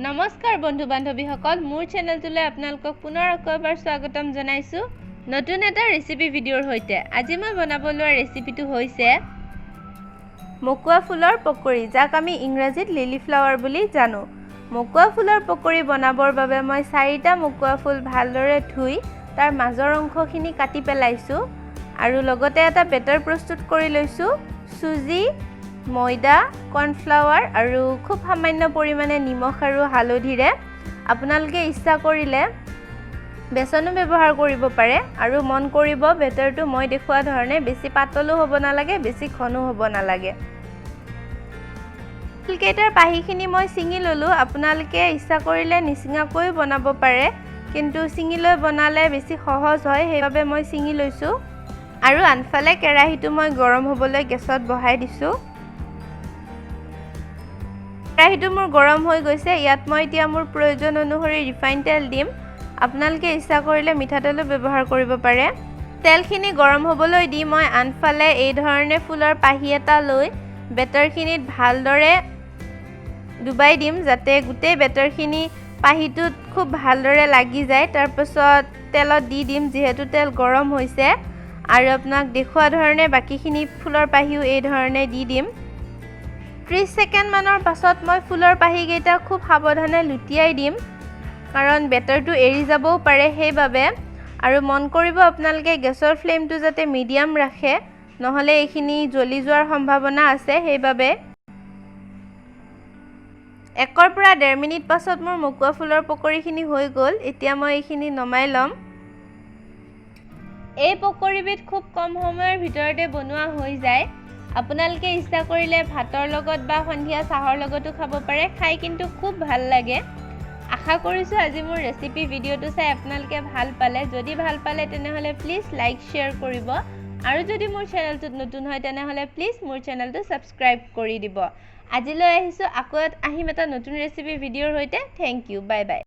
নমস্কাৰ বন্ধু বান্ধৱীসকল, মোৰ চেনেলটোলৈ আপোনালোকক পুনৰ আকৌ এবাৰ স্বাগতম জনাইছোঁ নতুন এটা ৰেচিপি ভিডিঅ'ৰ সৈতে। আজি মই বনাব লোৱা ৰেচিপিটো হৈছে মকুৱা ফুলৰ পকৰি, যাক আমি ইংৰাজীত লিলি ফ্লাৱাৰ বুলি জানো। মকুৱা ফুলৰ পকৰি বনাবৰ বাবে মই চাৰিটা মকুৱা ফুল ভালদৰে ধুই তাৰ মাজৰ অংশখিনি কাটি পেলাইছোঁ আৰু লগতে এটা বেটাৰ প্ৰস্তুত কৰি লৈছোঁ। চুজি, ময়দা, কৰ্ণফ্লাৱাৰ আৰু খুব সামান্য পৰিমাণে নিমখ আৰু হালধিৰে। আপোনালোকে ইচ্ছা কৰিলে বেচনো ব্যৱহাৰ কৰিব পাৰে। আৰু মন কৰিব, বেটাৰটো মই দেখুওৱা ধৰণে বেছি পাতলো হ'ব নালাগে, বেছি ঘনো হ'ব নালাগে। ফুলকেইটাৰ পাহিখিনি মই ছিঙি ল'লোঁ। আপোনালোকে ইচ্ছা কৰিলে নিচিঙাকৈও বনাব পাৰে, কিন্তু ছিঙি লৈ বনালে বেছি সহজ হয়, সেইবাবে মই ছিঙি লৈছোঁ। আৰু আনফালে কেৰাহীটো মই গৰম হ'বলৈ গেছত বহাই দিছোঁ। কেৰাহীটো মোৰ গৰম হৈ গৈছে। ইয়াত মই এতিয়া মোৰ প্ৰয়োজন অনুসৰি ৰিফাইন তেল দিম। আপোনালোকে ইচ্ছা কৰিলে মিঠাতেলো ব্যৱহাৰ কৰিব পাৰে। তেলখিনি গৰম হ'বলৈ দি মই আনফালে এই ধৰণে ফুলৰ পাহি এটা লৈ বেটাৰখিনিত ভালদৰে ডুবাই দিম, যাতে গোটেই বেটাৰখিনি পাহিটোত খুব ভালদৰে লাগি যায়। তাৰপাছত তেলত দি দিম, যিহেতু তেল গৰম হৈছে। আৰু আপোনাক দেখুওৱা ধৰণে বাকীখিনি ফুলৰ পাহিও এই ধৰণে দি দিম। 30 ছেকেণ্ডমানৰ পাছত মই ফুলৰ পাহিকেইটা খুব সাৱধানে লুটিয়াই দিম, কাৰণ বেটাৰটো এৰি যাবও পাৰে, সেইবাবে। আৰু মন কৰিব আপোনালোকে, গেছৰ ফ্লেমটো যাতে মিডিয়াম ৰাখে, নহ'লে এইখিনি জ্বলি যোৱাৰ সম্ভাৱনা আছে, সেইবাবে। 1ৰ পৰা 1.5 মিনিট পাছত মোৰ মকুৱা ফুলৰ পকৰিখিনি হৈ গ'ল। এতিয়া মই এইখিনি নমাই ল'ম। এই পকৰিবিধ খুব কম সময়ৰ ভিতৰতে বনোৱা হৈ যায়। আপোনালোকে ইচ্ছা কৰিলে ভাতৰ লগত বা সন্ধিয়া চাহৰ লগতো খাব পাৰে। খাই কিন্তু খুব ভাল লাগে। আশা কৰিছোঁ আজি মোৰ ৰেচিপি ভিডিঅ'টো চাই আপোনালোকে ভাল পালে। যদি ভাল পালে, তেনেহ'লে প্লিজ লাইক, শ্বেয়াৰ কৰিব আৰু যদি মোৰ চেনেলটোত নতুন হয়, তেনেহ'লে প্লিজ মোৰ চেনেলটো ছাবস্ক্ৰাইব কৰি দিব। আজিলৈ আহিছোঁ, আকৌ আহিম এটা নতুন ৰেচিপি ভিডিঅ'ৰ সৈতে। Thank you, bye bye.